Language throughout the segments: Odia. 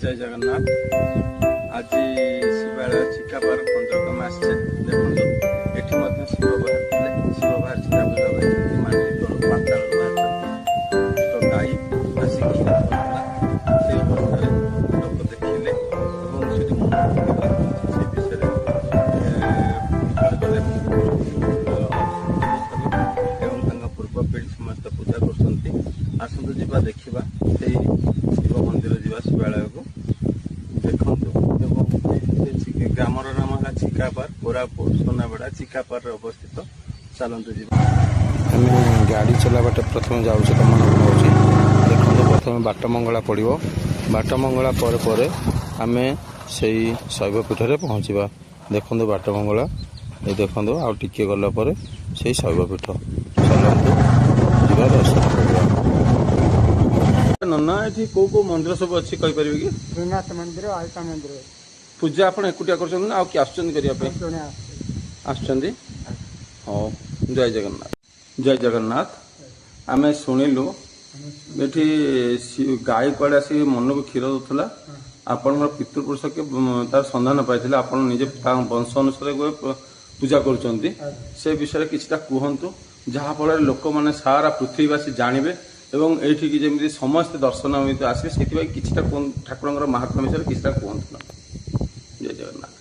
ଜୟ ଜଗନ୍ନାଥ। ଆଜି ଶିବାଳୟ ଚିକାପାର ପଞ୍ଚକମ ଆସିଛେ। ଦେଖନ୍ତୁ, ଏଠି ମଧ୍ୟ ଶିବ ବାହାରିଥିଲେ। ଶିବ ବାହାରିଛନ୍ତି, ଆବିର୍ଭାବ ହେଇଛନ୍ତି, ମାଟି ତଳୁ ପାତାଳରୁ ବାହାରିଛନ୍ତି। ଏକ ଗାଈ ଆସି କ୍ଷୀର ଦଉଥିଲା, ସେ ଅବସ୍ଥାରେ ଲୋକ ଦେଖିଲେ ଏବଂ ସେଠି ମନୋଭୂତି ସେ ବିଷୟରେ କଲେ ଏବଂ ତାଙ୍କ ପୂର୍ବ ପିଢ଼ି ସମସ୍ତେ ପୂଜା କରୁଛନ୍ତି। ଆସନ୍ତୁ ଯିବା, ଦେଖିବା ସେଇ ଶିବ ମନ୍ଦିର, ଯିବା ଶିବାଳୟକୁ। ଦେଖନ୍ତୁ, ଏବଂ ସେ ଗ୍ରାମର ନାମ ହେଲା ଚିକାପାର, କୋରାପୁଟ ସୁନାବେଡ଼ା ଚିକାପାରରେ ଅବସ୍ଥିତ। ଚାଲନ୍ତୁ ଯିବା। ଆମେ ଗାଡ଼ି ଚଲା ବାଟେ ପ୍ରଥମେ ଯାଉଛେ, ତମମାନଙ୍କୁ ନେଉଛି। ଦେଖନ୍ତୁ, ପ୍ରଥମେ ବାଟମଙ୍ଗଳା ପଡ଼ିବ। ବାଟମଙ୍ଗଳା ପରେ ପରେ ଆମେ ସେଇ ଶୈବପୀଠରେ ପହଞ୍ଚିବା। ଦେଖନ୍ତୁ ବାଟମଙ୍ଗଳା, ଏ ଦେଖନ୍ତୁ, ଆଉ ଟିକିଏ ଗଲା ପରେ ସେଇ ଶୈବପୀଠ। ଚାଲନ୍ତୁ ଯିବା, ଦର୍ଶନ କରିବା। ନନା, ଏଠି କୋଉ କୋଉ ମନ୍ଦିର ସବୁ ଅଛି କହିପାରିବେ କି? ତ୍ରିନାଥ ମନ୍ଦିର, ଆଇକା ମନ୍ଦିର। ପୂଜା ଆପଣ ଏକୁଟିଆ କରୁଛନ୍ତି ନା ଆଉ କିଏ ଆସୁଛନ୍ତି କରିବା ପାଇଁ? ଜଣେ ଆସୁଛି। ଆସୁଛନ୍ତି। ହଉ, ଜୟ ଜଗନ୍ନାଥ, ଜୟ ଜଗନ୍ନାଥ। ଆମେ ଶୁଣିଲୁ ଏଠି ଗାଈ କୁଆଡ଼େ ଆସିକି ମନକୁ କ୍ଷୀର ଦଉଥିଲା। ଆପଣଙ୍କର ପିତୃପୁରୁଷ କିଏ ତାର ସନ୍ଧାନ ପାଇଥିଲେ। ଆପଣ ନିଜେ ତାଙ୍କ ବଂଶ ଅନୁସାରେ ପୂଜା କରୁଛନ୍ତି। ସେ ବିଷୟରେ କିଛିଟା କୁହନ୍ତୁ, ଯାହାଫଳରେ ଲୋକମାନେ, ସାରା ପୃଥିବୀବାସୀ ଜାଣିବେ ଏବଂ ଏଇଠିକି ଯେମିତି ସମସ୍ତେ ଦର୍ଶନ ଏମିତି ଆସିବେ, ସେଥିପାଇଁ କିଛିଟା କୁହନ୍ତୁ। ଠାକୁରଙ୍କର ମାହାତ୍ମ୍ୟ ବିଷୟରେ କିଛିଟା କୁହନ୍ତୁ ନା। ଜୟ ଜଗନ୍ନାଥ।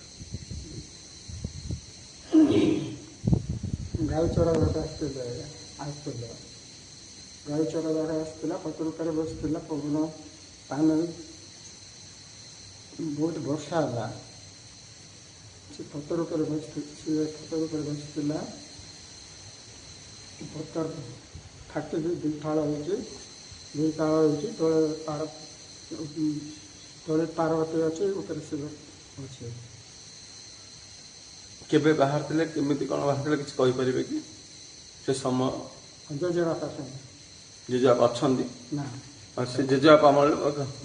ଗାଈ ଚରାଇବାକୁ ଆସିଥିଲେ, ଆସିଥିଲେ ଗାଈ ଚରାଇବାକୁ ଆସିଥିଲା। ପତ୍ର ଉପରେ ବସିଥିଲା, ପବନ ପାଣି, ବହୁତ ବର୍ଷା ହେଲା। ସେ ପତର ଉପରେ ବସି, ସେ ପତର ଉପରେ ବସିଥିଲା। ପତର ଫାଟିକି ଦୁଇ ଫାଳ ହେଇଛି, ଦୁଇ ଫାଳ ହେଇଛି। ତଳେ ପାର୍ବତୀ ଅଛି, ଉପରେ ଶିବ ଅଛି। କେବେ ବାହାରିଥିଲେ, କେମିତି କଣ ବାହାରିଥିଲେ, କିଛି କହିପାରିବେ କି ସେ ସମୟ? ଜେଜେବାପା ସାଙ୍ଗେ। ଜେଜେବାପା ଅଛନ୍ତି? ନା। ଆଉ ସେ ଜେଜେବାପା ଅମଳରେ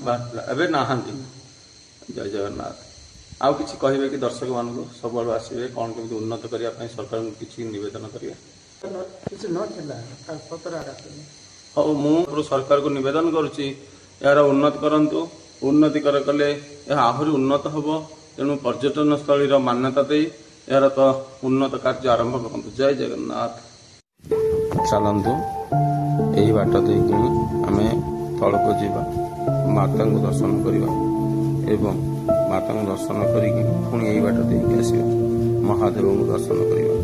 ବାହାରିଥିଲା, ଏବେ ନାହାନ୍ତି। ଜୟ ଜଗନ୍ନାଥ। ଆଉ କିଛି କହିବେ କି ଦର୍ଶକ ମାନଙ୍କୁ? ସବୁଆଡୁ ଆସିବେ, କଣ କେମିତି ଉନ୍ନତ କରିବା ପାଇଁ ସରକାରଙ୍କୁ କିଛି ନିବେଦନ କରିବେ? କିଛି ନଥିଲା, ପତର ଆକା ଥିଲା। ହଉ, ମୁଁ ସରକାରକୁ ନିବେଦନ କରୁଛି, ଏହାର ଉନ୍ନତି କରନ୍ତୁ। ଉନ୍ନତି କଲେ ଏହା ଆହୁରି ଉନ୍ନତ ହେବ। ତେଣୁ ପର୍ଯ୍ୟଟନ ସ୍ଥଳୀର ମାନ୍ୟତା ଦେଇ ଏହାର ତ ଉନ୍ନତ କାର୍ଯ୍ୟ ଆରମ୍ଭ କରନ୍ତୁ। ଜୟ ଜଗନ୍ନାଥ। ଚାଲନ୍ତୁ, ଏହି ବାଟ ଦେଇକି ଆମେ ତଳକୁ ଯିବା, ମାତାଙ୍କୁ ଦର୍ଶନ କରିବା ଏବଂ ମାତାଙ୍କୁ ଦର୍ଶନ କରିକି ପୁଣି ଏଇ ବାଟ ଦେଇକି ଆସିବା, ମହାଦେବଙ୍କୁ ଦର୍ଶନ କରିବା।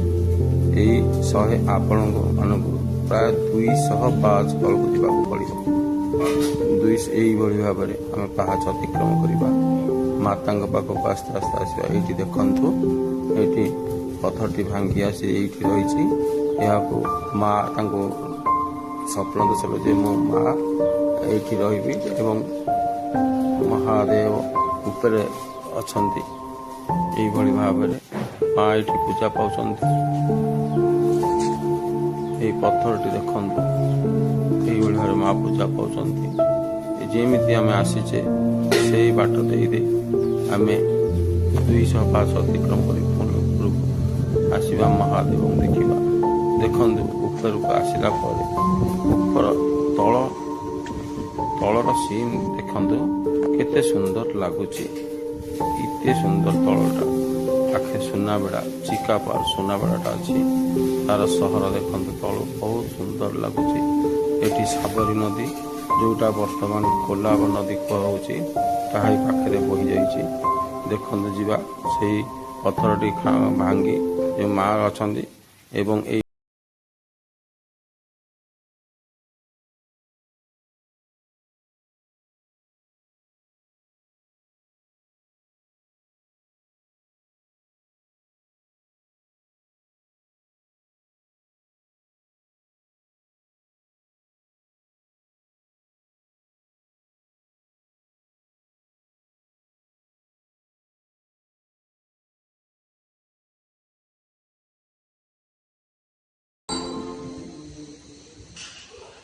ଏଇ ଶହେ ଆପଣଙ୍କୁ ମାନଙ୍କୁ ପ୍ରାୟ 200 ପାହାଚ ତଳକୁ ଯିବାକୁ ପଡ଼ିବ। ଦୁଇ ଏଇଭଳି ଭାବରେ ଆମେ ପାହାଚ ଅତିକ୍ରମ କରିବା, ମାତାଙ୍କ ପାଖକୁ ଆସ୍ତେ ଆସ୍ତେ ଆସିବା। ଏଇଠି ଦେଖନ୍ତୁ, ଏଇଠି ପଥରଟି ଭାଙ୍ଗି ଆସି ଏଇଠି ରହିଛି। ଏହାକୁ ମା ତାଙ୍କୁ ସ୍ୱପ୍ନ ଦେଲେ ଯେ ମୁଁ ମା ଏଇଠି ରହିବି ଏବଂ ମହାଦେବ ଉପରେ ଅଛନ୍ତି। ଏଇଭଳି ଭାବରେ ମା ଏଇଠି ପୂଜା ପାଉଛନ୍ତି। ଏଇ ପଥରଟି ଦେଖନ୍ତୁ, ଏଇଭଳି ଭାବରେ ମା ପୂଜା ପାଉଛନ୍ତି। ଯେମିତି ଆମେ ଆସିଛେ, ସେଇ ବାଟ ଦେଇ ଦେଇ ଆମେ 200 ପାହାଚ ଅତିକ୍ରମ କରି ପୁଣି ଉପରକୁ ଆସିବା, ମହାଦେବଙ୍କୁ ଦେଖିବା। ଦେଖନ୍ତୁ, ଉପରକୁ ଆସିଲା ପରେ ଉପର ତଳର ସିନ୍ ଦେଖନ୍ତୁ, କେତେ ସୁନ୍ଦର ଲାଗୁଛି। ଏତେ ସୁନ୍ଦର ତଳଟା। ପାଖେ ସୁନାବେଡ଼ା, ଚିକାପାର ସୁନାବେଡ଼ାଟା ଅଛି। ତାର ସହର ଦେଖନ୍ତୁ ତଳୁ, ବହୁତ ସୁନ୍ଦର ଲାଗୁଛି। ଏଠି ସାବରୀ ନଦୀ, ଯୋଉଟା ବର୍ତ୍ତମାନ କୋଲାବ ନଦୀ କୁହାହଉଛି, ତାହା ଏଇ ପାଖରେ ବହି ଯାଇଛି। ଦେଖନ୍ତୁ, ଯିବା ସେଇ ପଥରଟି ଭାଙ୍ଗି ଯେଉଁ ମା ଅଛନ୍ତି ଏବଂ ଏଇ